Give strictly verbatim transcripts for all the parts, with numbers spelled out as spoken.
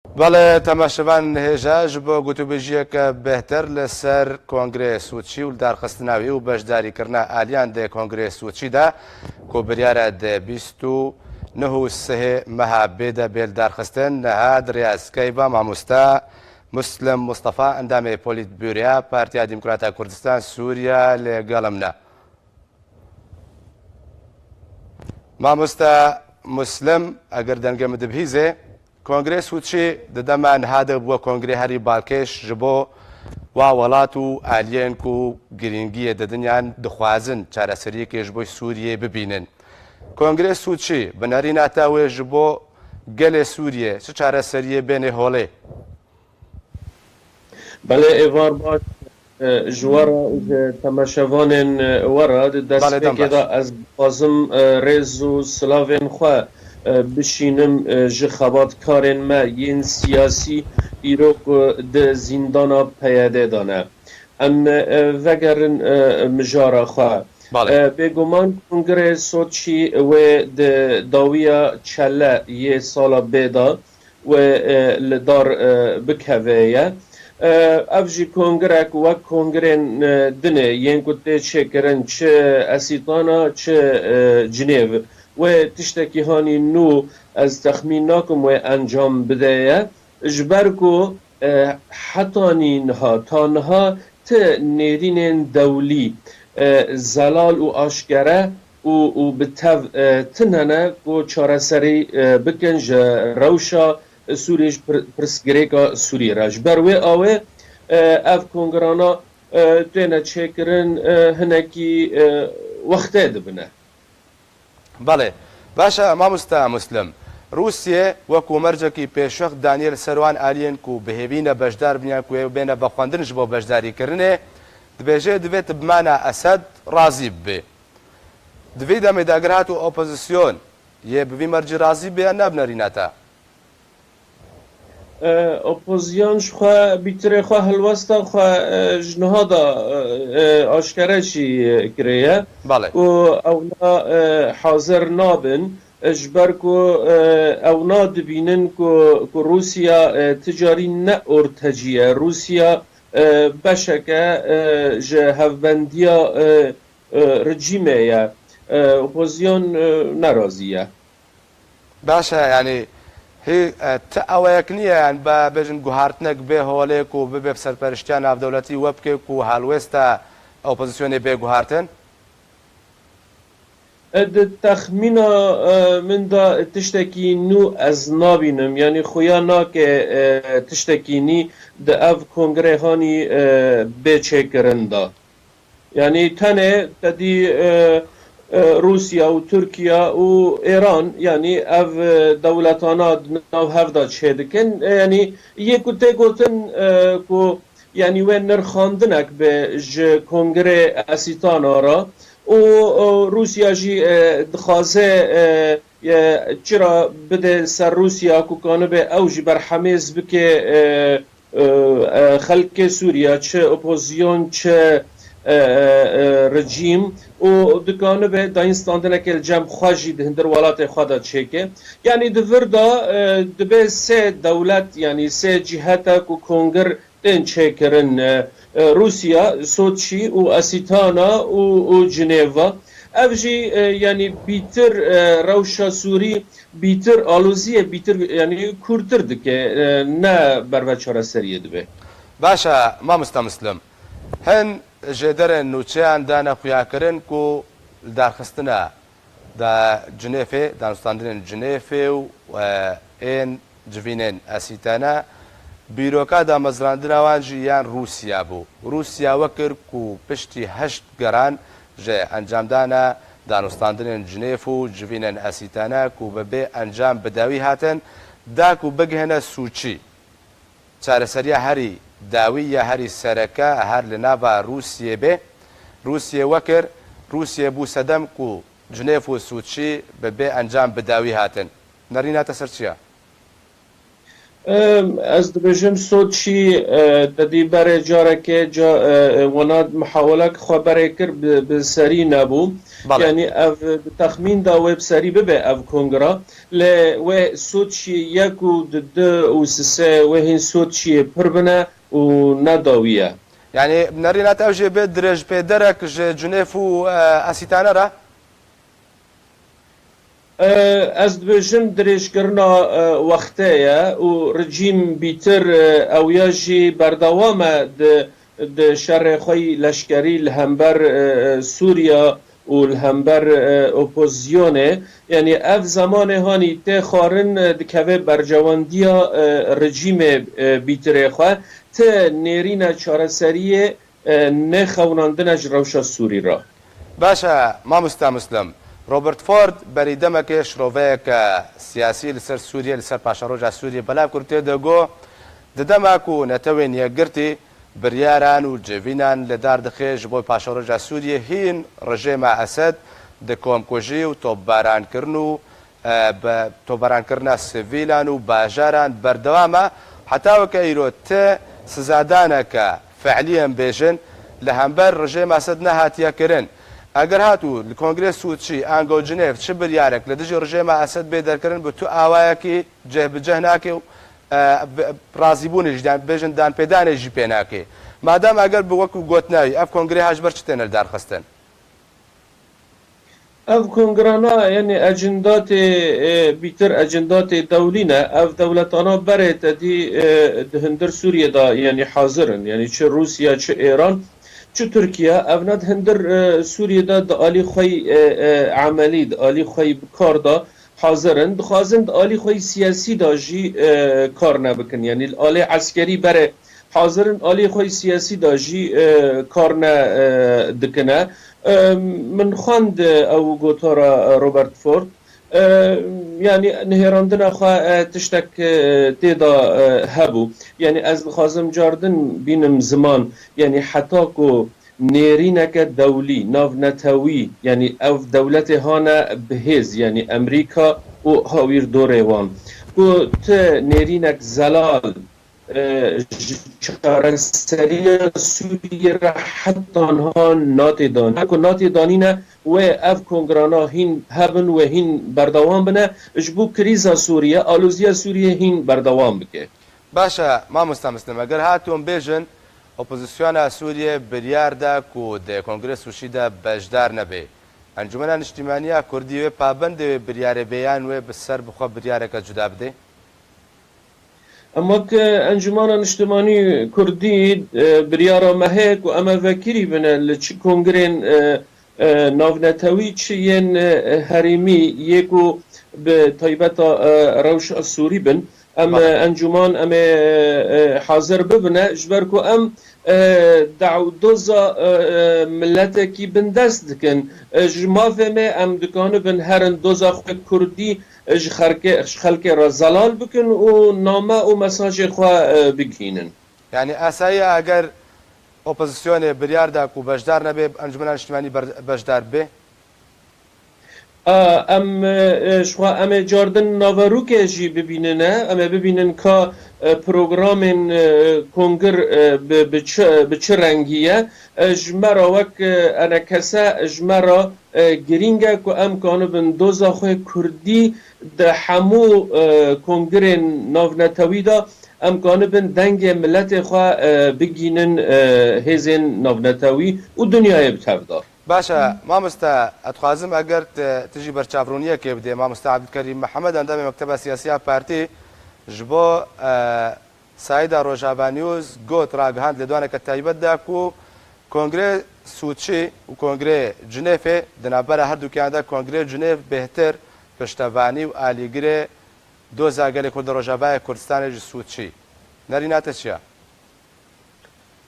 Belê, temaşevan hêja ji bo gotûbêjiyeke bêhtir li ser Kongrê Sûçî û li darxistina wî û beşdarîkirina aliyan di Kongrê Sûçî de ku biryar e di bîst û neh û sihê meha bê de bê li darxistin, niha di rêya Skype-a mamoste Muslim Mustafa, endamê Polîtbûroya Partiya Demokrata Kurdistan Sûriye, li gel min e. Mamoste Muslim, eger dengê min dibihîzê, Kongrê Sûçî di dema niha de bûye kongrê herî balkêş ji bo wa welat û aliyên ku girîngiyê didin yan dixwazin çareseriyekê ji bo Sûriyê bibînin. Kongrê Sûçî bi nerîna te wê ji bo gelê Sûriyê çi çareseriyê bênê holê? Belê, êvar baş, e, ji we re û ji temaşevanên, e, we re. Di destpêkê de ez dixwazim, e, rêz û silavên xwe, e, bişînim, e, ji xebatkarên me yên siyasî îro ku di zîndana P Y D de ne. Em, e, vegerin, e, mijara xwe. Belê. E, bêguman Kongrê Soçî wê di dawiya çele yê sala bê de wê, e, li dar, e, bikeve ye. E, ev jî kongrek wek kongrên, e, din ê yên ku tê çêkirin çi Esîtana çi, e, Cinêv. Wê tiştekî hanî nû ez texmîn nakim wê encam bide ye. Ji ber ku, e, hetanî niha, ta niha ti nêrînên dewlî, e, zelal û aşkere û, û bi tev, e, tune ne ku çareserî, e, bikin ji rewşa Sûriyê, ji pir-, pirsgirêka Sûriyê re. Ji ber wê awê, e, ev kongrana, e, têne çêkirin, e, hinekî, e, wextê dibine. Belê. Baş e, mamoste Muslim. Rûsye wekû mercekî pêşwext daniye li ser wan aliyên ku bi hêvî ne beşdar bin yan ku ê bêne vexwendin ji bo beşdarîkirinê, dibêje divê tu bi mana Esed razî bibê. Di vî demê de eger hat û opozîsyon yê bi vî mercî razî bê, ne bi nerîna te? E, opozîsyon ji xwe bîtirê xwe helwesta xwe, e, ji niha de, e, e, aşkere jî, e, kiriye Belê. Ku ewna, e, hazir nabin, e, ji ber ku, e, ewna dibînin ku, ku Rûsya, e, ti carî ne ortecî ye. Rûsya, e, beşeke, e, ji hevbendiya, e, e, rejîmê ye. E, opozîsyon, e, nerazî ye. Baş e, yanî hî, e, ti awayek niye, yanî be, bêjin guhartinek bê holê ku bibe bi serperiştiya navdewletî we bike ku helwêsta opozîsyonê bê guhartin? E, di texmîna, e, min de tiştekî nû ez nabînim. Yanî xuya nake, e, tiştekî nî di ev kongrê hanî, e, bê çêkirin de. Yanî tenê te dî, e, e, Rûsya û Tirkiye û Îran, yanî ev, e, dewletana di nav hev de çêdikin. E, yanî yê ku tê gotin, e, ku yanî wê nirxandinek be ji Kongrê Esîtana re û, e, Rûsya jî, e, dixwaze, e, e, çira bide ser Rûsya ku kanibe ew jî berhemêz bike, e, e, e, xelkê Sûriye, çi opozîsyon, çi, e, e, e, rejîm û dikanibe dayînstandinekê li cem xwe jî di hundir welatê xwe de çêke. Yanî di vir de, e, dibe sê dewlet, yanî sê cîhete ku kongir tên çêkirin, e, e, Rûsya, Soçî û Esîtana û, û Cinêva. Ev jî, e, yanî bîtir, e, rewşa Sûrî bîtir aloziyê bîtir, yanî kûrtir dike, e, ne berve çareseriyê dibe. Baş e, mamoste Muslim. Hin jêderên nûçeyan dane xuyakirin ku li darxistina da Cinêfê, danûstandinên Cinêfê û, e, ên civînên Esîtene, bîroka damezrandina wan jî yan Rûsya bû. Rûsya wekir ku piştî heşt geran ji encamdana danûstandinên Cinêf û civînên Esîtene ku bi bê encam bi dawî hatin, da ku bigihêne Sûçî. Çareseriya herî dawî ya herî sereke her li nava Rûsiyê bê. Rûsiyê wekir, Rûsiyê bû sedem ku Cinêf û Sûçî bi bê encam bi dawî hatin. Nerîna te ser çi ya? Em, ez dibêjim Soçî, e, te dî berê careke ca, e, e, wana mihawelek xwe berê kir bi, bi serî nebû. Belê. Yanî ev bi texmîn da wê bi serî bibe ev kongra. Lê wê Soçî yek û di du û sise wê hîn Soçiyê pir bine û ne dawî ye. Yanî nerîna te ev jê bê dirêjpêderek ji Cinêv û, e, Asîtane re? E, ez dibêjim dirêjkirina, e, wextê ye û rejîm bîtir, e, ew ya jî berdewam e di, di şerê xwe yî leşkerî li hember, e, e, Sûriya û li hember, e, opozisyonê. Yanî ev zemanê hanî tê xwarin, e, dikeve berjewendiya, e, rejîmê, e, bîtirê xwe. Ti nêrîne çareseriyê e, nêxewnandine ji rewşa Sûrî re. Baş e, mamoste Muslim. Robert Ford berî demekê şiroveyeke siyasî li ser Sûriyê, li ser paşeroja Sûriyê belav kir û tê de got, di dema ku Netewên Yekgirtî biryaran û civînan li dar dixe ji bo paşeroja Sûriyê, hîn rejêma Esed di komkujî û topbarankirin û e, bi topbarankirina sivîlan û bajaran berdewam e. Heta weke îro ti sizadaneke fe'lî em bêjin li hember rejêma Esed nehatiye kirin. Eger hatû li Kongrê Sûçî, ango Cinêv çi biryarek li dijî rejêma Esed bê derkirin, bi tu awayekî cih bi cih nake û, e, bi, razîbûnê jî, dan, bêjin danpêdanê jî pê nake. Madem eger bi wekû gotinayî ev kongrê ha ji ber çi têne li dar xistin? Ev kongrana, yanî ecindatê, e, bîtir ecindatê dewlî ne. Ev dewletana berê te dî, e, di hundir Sûriyê de, yanî hazir in. Yanî çi Rûsya, çi Êran, çi Tirkiye, ev ne di hundir, e, Sûriyê de di alî xwe yî, e, e, emelî, di alî xwe yî bi kar de hazir in. Dixwazin di alî xwe yî siyasî de jî, e, kar nebikin. Yanî li alê eskerî berê hazir in, alî xwe yî siyasî de jî, e, kar ne, e, dikine. E, min xwend ew gotara, e, Robert Ford. E, yanî nihêrandina xwe, e, tiştek, e, tê de, e, hebû. Yanî ez dixwazim cardin bînim ziman. Yanî heta ku nêrîneke dewlî, navnetewî, yanî ev dewletê hane bi hêz, yanî Emerîka û hawîrdorê wan, ku ti nêrînek zelal, e, ji çareseriya Sûriyê re heta niha natê dan. Ku natê danîne wê ev kongrana hîn hebin, wê hîn berdewam bine, ji bo krîza Sûriye, aloziya Sûriye hîn berdewam bike. Baş e, mamoste Muslim, eger hatûn bêjin, opozisyona Sûriye biryar da ku di Kongrê Sûçî de beşdar nebe. Encûmena Niştîmaniya Kurdî wê pabendê wê biryarê bê yan wê bi ser bi xwe biryareke cuda bide? Ema ke Encûmana Niştimanî Kurdî, e, biryara me heye ku em ê vekirî bine li çi kongrên, e, e, navnetewî, çi yên, e, herêmî yê ku bi taybeta, e, rewşa Sûrî bin. Em, Belê. e, encûman em ê, e, hazir bibine, ji ber ku em, e, daw-, doza, e, e, miletekî bindest dikin. E, ji mafê me em dikanibin herin doza xwe Kurdî, e, ji xelkê, ji xelkê re zelal bikin û name û mesajê xwe, e, bigihînin. Yanî asayiya eger opozisyonê biryar da ku beşdar nebe, Encûmena Niştimanî ber-, beşdar be? A, em, e, ji xwe em ê cardin naverûkê jî bibînine. Em ê bibînin ka, e, programên, e, kongir, e, bi, bi çi, bi çi rengî ye. E, ji me re wek, e, enekese, ji me re, e, girîng e ku em kanibin doza xwe Kurdî di hemû, e, kongirên navnetewî de em kanibin dengê miletê xwe, e, bigînin, e, hêzên navnetewî û dinyayê bi tev de. Baş e, mamoste, ez dixwazim eger tu, tu jî berçavroniyekê bidê, mamoste Abdulkerîm Mihemed, endamê Mekteba Siyasî ya Partî, ji bo, e, Saîda Rojava News got, ragihand lêdwaneke taybet de ku Kongrê Sûçî û Kongrê Cinêfê di navbera herdukiyan de Kongrê Cinêf bêhtir piştevanî û alîgirê doza gelê Kurd li Rojavayê Kurdistanê ji Sûçî. Nerîna te çi ye?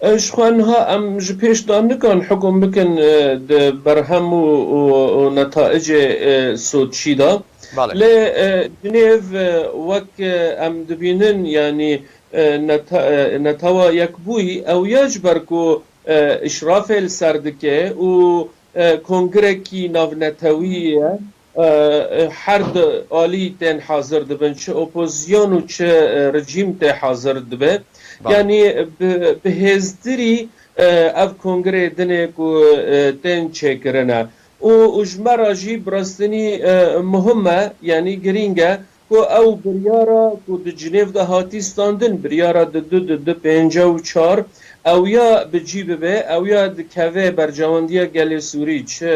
E, ji xwe niha em ji pêş de nikan hukum bikin, e, di berhem û, û, û netaicê, e, Soçî de. Belê. Lê, e, Cinêv, e, wek, e, em dibînin, yanî, e, neta-, e, netewa yekbûyî, ew ya ji ber ku, e, îşrafê li ser dike û, e, kongrekî navnetewî ye, e, her du alî tên hazir dibin, çi opozîsyon û çi, e, rejîm tê hazir dibe. Belê. Yanî bi, bi hêzdirî, e, ev kongrê dinê ku, e, tên çêkirine. Û, û ji me re jî bi restinî, e, muhim e, yanî girîng e ku ew biryara ku di Cinêv de hatî standin, biryara di du, di du pênce û çar, ew ya bi cî bibe, ew ya dikeve berjewendiya gelê Sûrî, çi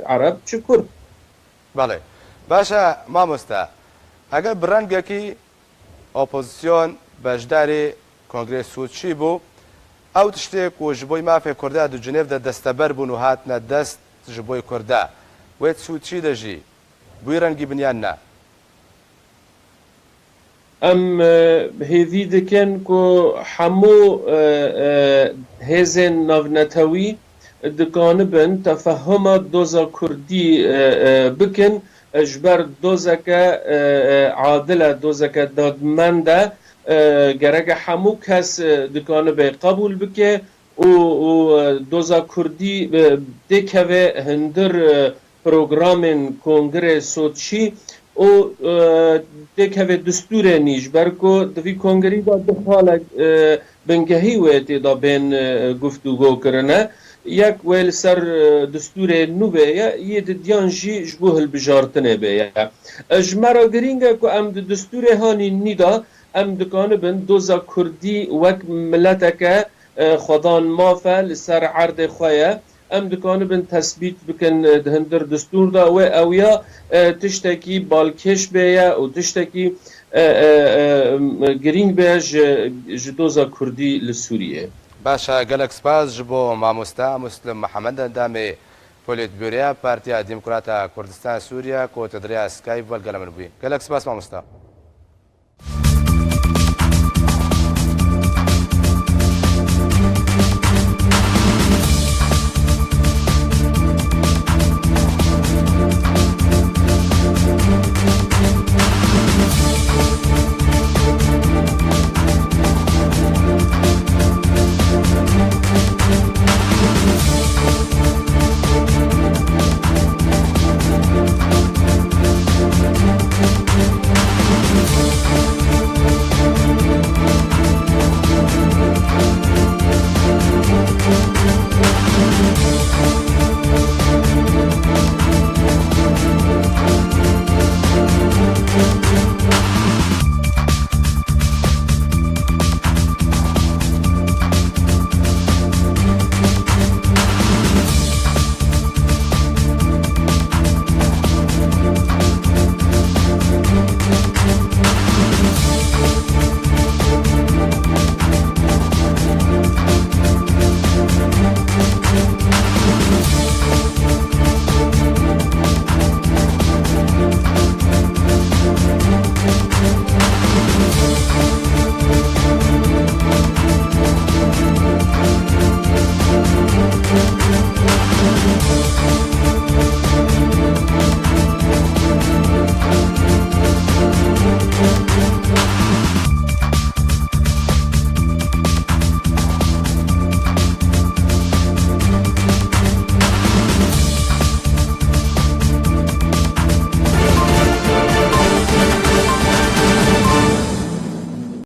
Ereb, çi Kurd. Belê. Baş e, mamoste. Eger bi rengekî opozîsyon beşdarî Kongrê Sûçî bû, ew tiştê ku ji bo mafê Kurda di Cinêv de desteber bûn û hatine dest ji bo Kurda, wê Sûçî de jî bi wî rengî bin yan ne? Em, e, hêvî dikin ku hemû, e, e, hêzên navnetewî dikanibin tefehuma doza kurdî, e, e, bikin, e, ji ber dozeke, e, e, adil e, dozeke dadmend e, e, gereke hemû kes, e, dikanibe qebûl bike û, û, e, doza kurdî, e, têkeve hundir, e, programên Kongrê Soçî û, e, têkeve distûrê nî, ji ber ku di vî kongrî de du xalek, e, bingehî wê tê de bên, e, guftûgo kirine. Yek wê li ser, e, distûrê nû be ye, yê didiyan jî ji bo hilbijartinê be ye. E, ji me re girîng e ku em di distûrê hanî nî de em dikanibin doza kurdî wek mileteke, e, xwedan maf e, li ser erdê xwe ye. Em dikanibin tesbît bikin, e, di hundir distûr de wê ew ya, e, tiştekî balkêş bê ye û tiştekî, e, e, e, girîng bê ji, ji doza kurdî li Sûriyê. Baş e, gelek spas ji bo mamoste Muslim Mihemed, endamê Polîtbûroya Partiya Demokrata Kurdistan Sûriye ku tu di rêya Skype ve li gel min bûyî. Gelek spas mamoste.